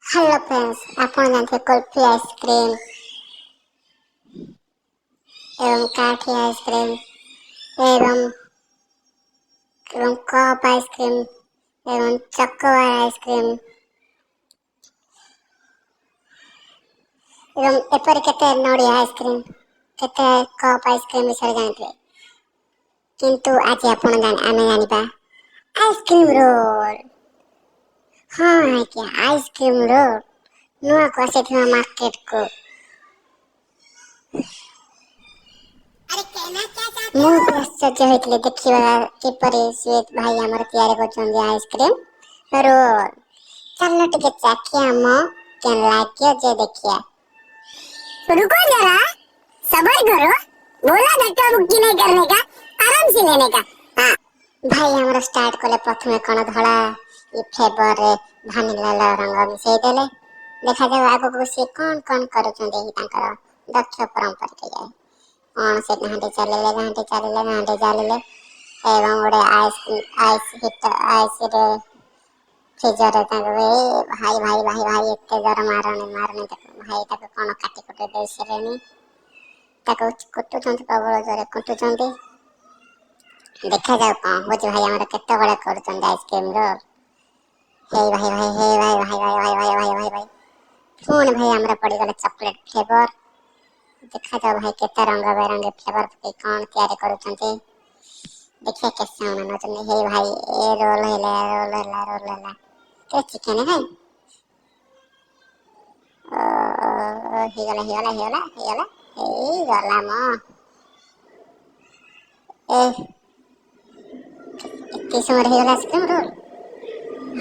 Hello friends, ଆପଣ ଜାଣିଥିବେ kulfi ice cream ଏବଂ କାଠି ଆଇସ୍କ୍ରିମ୍ ଏବଂ କପ୍ ଆଇସ୍କ୍ରିମ୍ ଏବଂ ଚକୋବାର ଆଇସ୍କ୍ରିମ୍ ଏବଂ ଏପରି କେତେ ନଡ଼ିଆ ଆଇସ୍କ୍ରିମ୍, କେତେ କପ୍ ଆଇସ୍କ୍ରିମ୍ ବିଷୟରେ ଜାଣିଥିବେ। କିନ୍ତୁ ଆଜି ଆପଣ ଆମେ ଜାଣିବା ଆଇସ୍କ୍ରିମ୍ ରୋଲ୍। ହଁ ଆଜ୍ଞା, ଆଇସ୍କ୍ରିମ୍ ରୋଲ୍ ନୂଆକୁ ଆସିଥିବା ମାର୍କେଟକୁ। ମୁଁ ବି ଆଶ୍ଚର୍ଯ୍ୟ ହୋଇଥିଲି ଦେଖିବା କିପରି ସିଏ ଭାଇ ଆମର ତିଆରି କରୁଛନ୍ତି ଆଇସ୍କ୍ରିମ୍ ରୋଲ୍। ଚାଲ ଟିକେ ଚାଖି ଆମ କେନ୍ ଲାଗିବ ଯେ ଦେଖିବା। रुको जरा, सबर करो। बोला धक्का मुक्की नहीं करने का, आराम से लेने का। हाँ। ଭାଇ ଆମର ଷ୍ଟାର୍ଟ କଲେ ପ୍ରଥମେ କ'ଣ ଧଳା ଫ୍ଲେଭରରେ ଭାନିଲା ରଙ୍ଗ ମିଶାଇ ଦେଲେ। ଦେଖାଯାଉ ଆଗକୁ ସିଏ କ'ଣ କ'ଣ କରୁଛନ୍ତି। ଏହି ତାଙ୍କର ଦକ୍ଷ ପରମ୍ପରା ଯାଏ କ'ଣ ସେ ଘାଣ୍ଟି ଚାଲିଲେ, ଘାଣ୍ଟି ଚାଲିଲେ, ଘାଣ୍ଟି ଚାଲିଲେ ଏବଂ ଗୋଟେ ଆଇସ୍ ଆଇସ୍ ହିଟ ଆଇସ୍ରେ ଫ୍ରିଜରରେ ତାଙ୍କୁ। ଏ ଭାଇ, ଭାଇ, ଭାଇ, ଭାଇ, ଏତେ ଜୋର ମାରନି, ମାରନି ତାକୁ। ଭାଇ ତାକୁ କ'ଣ କାଟି କୁଟି ଦେଇ ସାରିଲେଣି। ତାକୁ କୁଟୁଛନ୍ତି, ପ୍ରବଳ ଜୋରେ କୁଟୁଛନ୍ତି। ଦେଖାଯାଉ କ'ଣ ହଉଛି। ଭାଇ ଆମର କେତେବେଳେ କରୁଛନ୍ତି ଆଇସ୍କ୍ରିମ୍ ରୋଲ୍। ହେଇ ଭାଇ, ଭାଇ, ହେଇ ଭାଇ, ଭାଇ, ଭାଇ, ଭାଇ, ଭାଇ, ଭାଇ, ଭାଇ, ଭାଇ, ପୁଣି ଭାଇ ଆମର ପଡ଼ିଗଲେ ଚକୋଲେଟ୍ ଫ୍ଲେଭର। ଦେଖାଯାଉ ଭାଇ କେତେ ରଙ୍ଗ ବେରଙ୍ଗୀ ଫ୍ଲେଭର ପକେଇ କ'ଣ ତିଆରି କରୁଛନ୍ତି। ଦେଖିବା କେତେ ସମୟ ନେଉଛନ୍ତି। ହେଇ ଭାଇ, ଏ ରୋଲ ହେଲା, ରୋଲ ହେଲା, ରୋଲ ହେଲା। କେ ଚିକେନ ଭାଇ ହେଇଗଲା, ହେଇଗଲା, ହେଇଗଲା, ହେଇଗଲା, ହେଇଗଲା ମ। ଏ ଏତେ ସମୟରେ ହେଇଗଲା ଆଇସ୍କ୍ରିମ୍ ରୋଲ।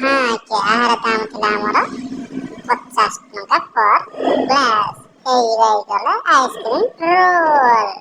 ହଁ ଆଜ୍ଞା, ଏହାର ଦାମ ଥିଲା ଆମର 50 ଟଙ୍କା ପର୍ ଗ୍ଲାସ୍। ହେଇଗଲା ଆଇସ୍କ୍ରିମ୍ ରୋଲ୍।